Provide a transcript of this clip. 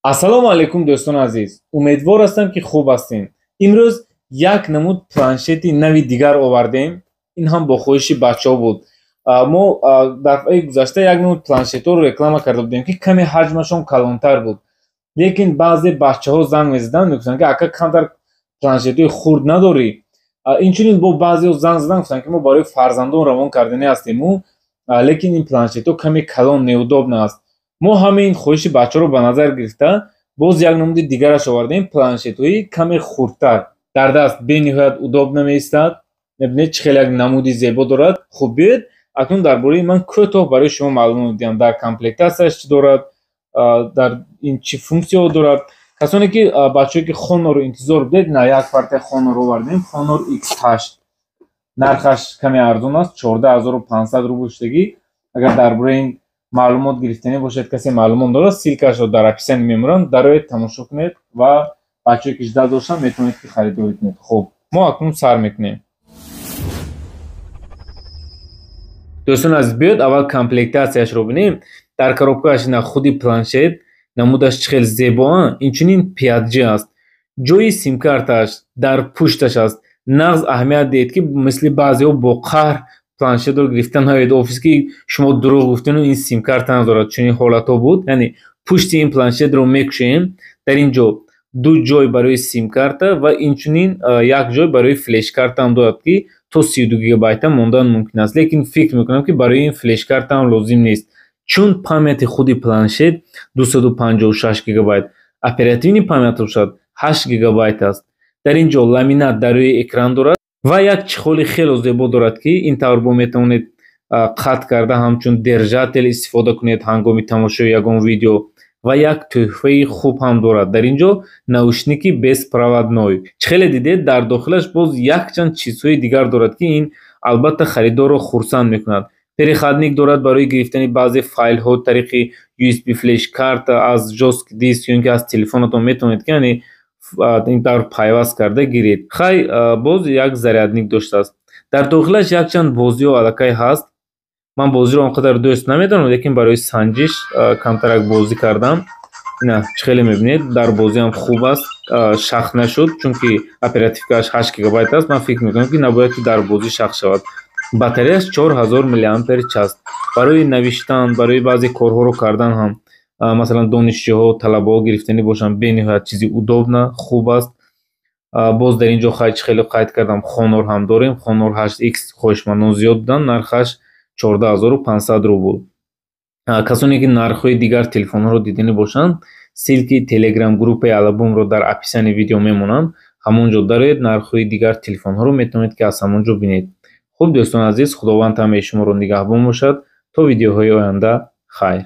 Ассалому алайкум, дӯстони азиз. Умедвор ҳастам, ки хуб ҳастем. Имрӯз як намуд планшети нави дигар овардем. Ин ҳам бо хоҳиши бачаҳо буд. Мо дафъаи гузашта як намуд планшетҳоро реклама карда будем, ки каме ҳаҷмашон калонтар буд. Лекин баъзе бачаҳо занг мезаданд, мегуфтанд, ки ака, камтар планшетҳои хурд надорӣ? Инчунин бо баъзеҳо занг заданд, гуфтанд, ки мо барои фарзандон равон карданӣ ҳастему, лекин ин планшетҳо каме калон, неудобно аст. Мо ҳамаи ин хоҳиши бачаҳоро ба назар гирифта, боз як намуди дигараш овардем, планшетҳои каме хурдтар. Дар даст бениҳоят удобно меистад. Мебинед, чӣ хеле як намуди зебо дорад. Хуб, биёед, акнун дар бораи ман кӯтоҳ барои шумо маълумот медиҳам. Дар комплектатсияш чӣ дорад, дар ин чӣ функсияҳо дорад. Касоне ки, бачаҳое ки Хонорро интизор будед, на як партия Хонор овардем, Хонор X8. Нархаш каме арзон аст, 14 500 рубл шудагӣ. Агар дар бораи ин маълумот гирифтанӣ бошед, касе маълумот дорад, ссылкашро дар описание мемонам, дароед, тамошо кунед ва бачаҳое ки ждать доштанд, метавонед ки харидорӣ кунед. Хуб, мо акнун сар мекунем. Дӯстони азиз, биёед, аввал комплектатсияшро бинем. Дар коробкааш ина худи планшет, намудаш чӣ хел зебо, инчунин 5G аст. Ҷои симкартааш дар пушташ аст. Нағз аҳамият диҳед, ки мисли баъзеҳо бо қаҳр планшетро гирифта наоед офис, ки шумо дурӯғ гуфтену ин симкарта надорад. Чунин ҳолатҳо буд. Яъне пушти ин планшетро мекушем, дар ин ҷо ду ҷой барои симкарта ва инчунин як ҷой барои флешкарта ҳам дорад, ки то 32 гигабайта мондан мумкин аст. Лекин фикр мекунам, ки барои ин флешкарта ҳам лозим нест, чун памяти худи планшет 256 гигабайт, оперативный память бошад 8 гигабайт аст. Дар ин ҷо ламинат дар рӯи экран дорад ва як чехоли хело зебо дорад, ки ин тавр бо метавонед қатъ карда, ҳамчун держатель истифода кунед ҳангоми тамошои ягон видео. Ва як тӯҳфаи хуб ҳам дорад дар ин ҷо, наушники беспроводной. Чӣ хеле дидед, дар дохилаш боз якчанд чизҳои дигар дорад, ки ин албатта харидорро хурсанд мекунад. Переходник дорад барои гирифтани баъзе файлҳо тариқи USB флешкарта, аз жёсткий диск ё ин ки аз телефонатон метавонед ки, яъне ин тавр пайваст карда гиред. Хай, боз як зарядник доштааст. Дар дохилаш якчанд бозиҳо аллакай ҳаст. Ман бозиро он қадар дӯст намедорам, лекин барои санҷиш камтарак бозӣ кардам. Ина, чӣ хеле мебинед, дар бозиам хуб аст, шах нашуд, чунки оперативкааш 8 гигабайт аст. Ман фикр мекунам, ки набояд ки дар бозӣ шах шавад. Батареяш 4000 миллиампер час. Барои навиштан, барои баъзе корҳоро кардан ҳам, масалан, донишҷӯҳо, талабаҳо гирифтанӣ бошанд, бениҳоят чизи удобно, хуб аст. Боз дар ин ҷо, хай, чӣ хеле қайд кардам, Хонор ҳам дорем. Хонор 8X хоҳишмандон зиёд буданд, нархаш 14 500 рубл. Касоне ки нархҳои дигар телефонҳоро диданӣ бошанд, ссылки телеграм группаи Алабумро дар описании видео мемонам. Ҳамон ҷо дароед, нархҳои дигар телефонҳоро метавонед ки аз ҳамон ҷо бинед. Хуб, дӯстони азиз, Худованд ҳамаи шуморо нигаҳбон бошад. То видеоҳои оянда, хайр.